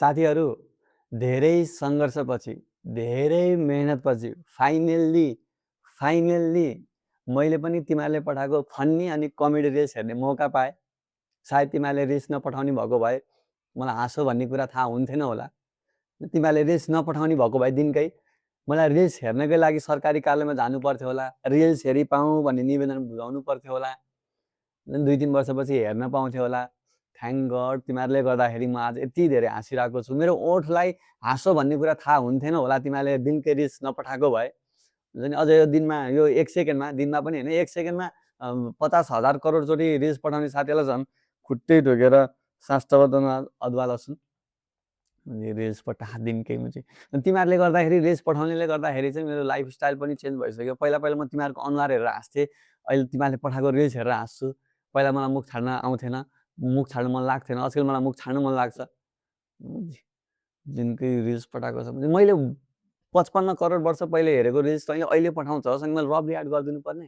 साथीहरू, धेरै सङ्घर्षपछि, धेरै मेहनतपछि फाइनल्ली मैले पनि तिमीहरूले पठाएको फन्नी अनि कमेडी रिल्स हेर्ने मौका पाएँ। सायद तिमीहरूले रिल्स नपठाउने भएको भए मलाई हाँसो भन्ने कुरा थाहा हुन्थेन होला। तिमीहरूले रिल्स नपठाउने भएको भए दिनकै मलाई रिल्स हेर्नकै लागि सरकारी कार्यालयमा जानु पर्थ्यो होला, रिल्स हेरिपाऊँ भन्ने निवेदन बुझाउनु पर्थ्यो होला। 2-3 वर्षपछि हेर्न पाउँथ्यो होला। थ्याङ्क गड तिमीहरूले गर्दाखेरि म आज यति धेरै हाँसिरहेको छु। मेरो ओठलाई हाँसो भन्ने कुरा थाहा हुन्थेन होला तिमीहरूले दिनकै रिल्स नपठाएको भए। अझ यो दिनमा यो 1 सेकेन्डमा, दिनमा पनि होइन 1 सेकेन्डमा 50,000 करोडचोटि रिल्स पठाउने साथीहरूलाई झन् खुट्टै ढोकेर साष्टवदनमा अदुवा लसुन रिल्स पठा दिनकैमा चाहिँ। तिमीहरूले गर्दाखेरि रिल्स पठाउनेले गर्दाखेरि चाहिँ मेरो लाइफस्टाइल पनि चेन्ज भइसक्यो। पहिला म तिमीहरूको अनुहार हेरेर हाँस्थेँ, अहिले तिमीहरूले पठाएको रिल्स हेरेर हाँस्छु। पहिला मलाई मुख छाड्न आउँथेन, मुख छाड्न मन लाग्थेन, आजकल मलाई मुख छाड्न मन लाग्छ। दिनकै रिल्स पठाएको छ मैले 55 करोड वर्ष पहिले हेरेको रिल्स तैँले अहिले पठाउँछस् अनि मैले रफ रियाक्ट गरिदिनु पर्ने?